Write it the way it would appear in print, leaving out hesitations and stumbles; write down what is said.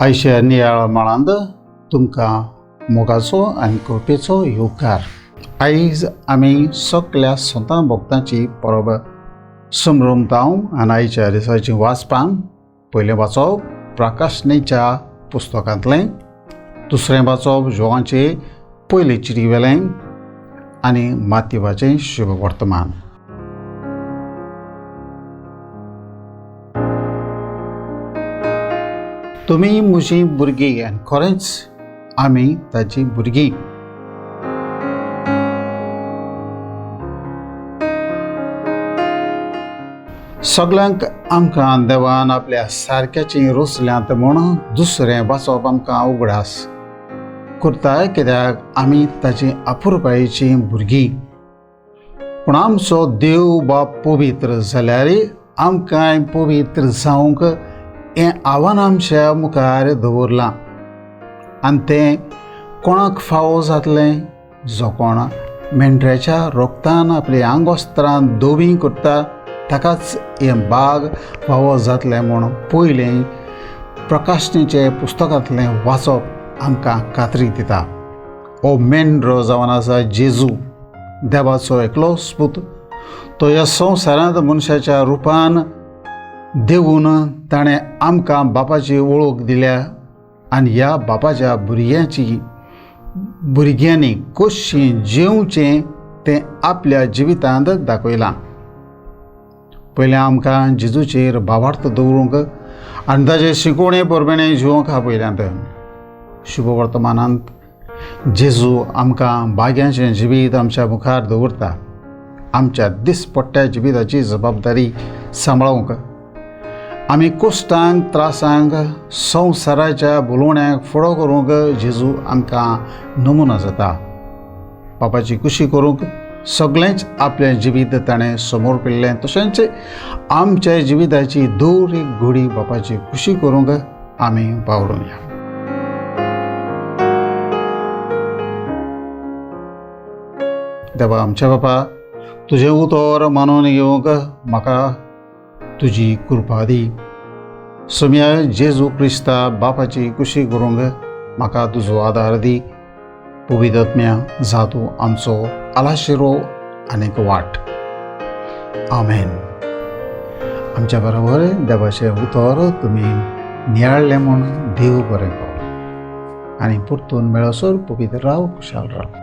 आयच्या नियाळ माळांत तुमकां मोगाचो आनी कृपेचो येवकार. आयज आमी सगल्या संतां भक्तांची परब समरमता आनी आयच्या दिसाचीं वाचपां पयलें वाचप प्रकाशनेच्या पुस्तकांतलें, दुसरें वाचप जोवांचे पयले चिटी वेलें आनी मातिवाचें शुभवर्तमान. तुमी म्हजीं भुरगीं आनी खरेंच आमी ताचीं भुरगीं. सगल्यांक आमकां देवान आपल्या सारक्याचीं रचल्यांत म्हूण दुसरें वाचप आमकां उगडास करता, कित्याक आमी ताची अपुरबायेचीं भुरगीं. पूण आमचो देव बाप पवित्र जाल्यार आमकां पवित्र जावंक हें आव्हान आमच्या मुखार दवरलां आनी तें कोणाक फावो जातलें? जो कोण मेंढऱ्याच्या रोगतान आपली आंगवस्त्रां धवीं करता ताकाच हें बाग फावो जातलें म्हूण पयलें प्रकाशनीचे पुस्तकांतलें वाचप आमकां खात्री दिता. हो मेंढरो जावन आसा जेजू, देवाचो एकलो पूत. तो ह्या संवसारांत मनशाच्या रुपान देवून ताणें आमकां बापाची वळख दिल्या आनी ह्या बापाच्या भुरग्यांनी कशें जेवचें तें आपल्या जिवितांत दाखयलां. पयलें आमकां जेजूचेर भावार्थ दवरूंक आनी ताचे शिकोवणे परबेणे जिवंक आपयल्यांत. शुभवर्तमानांत जेजू आमकां भाग्यांचें जिवीत आमच्या मुखार दवरता. आमच्या दिसपट्ट्या जिविताची जबाबदारी सांबाळूंक आमी कश्टांक, त्रासांक, संवसाराच्या बोलोवण्याक फुडो करूंक जेजू आमकां नमुना जाता. बापाची खुशी करूंक सगळेंच आपलें जिवीत ताणें समोर पिल्लें, तशेंच आमच्या जिविताची दर एक घडी बापाची खुशी करूंक आमी वावरुया. देवा आमच्या बापा, तुजें उतर मानून घेवंक म्हाका तुजी कृपा दी. सोम्या जेजू क्रिस्ता बापाची खुशी करूंक म्हाका तुजो आदार दी. पवित्र जा तूं आमचो आलाशिरो आनीक वाट. आमेन. आमच्या बरोबर देवाचें उतर तुमी नियाळ्ळें म्हूण देव बरें करूं आनी परतून मेळसर पवित्र राव, खुशाल राव.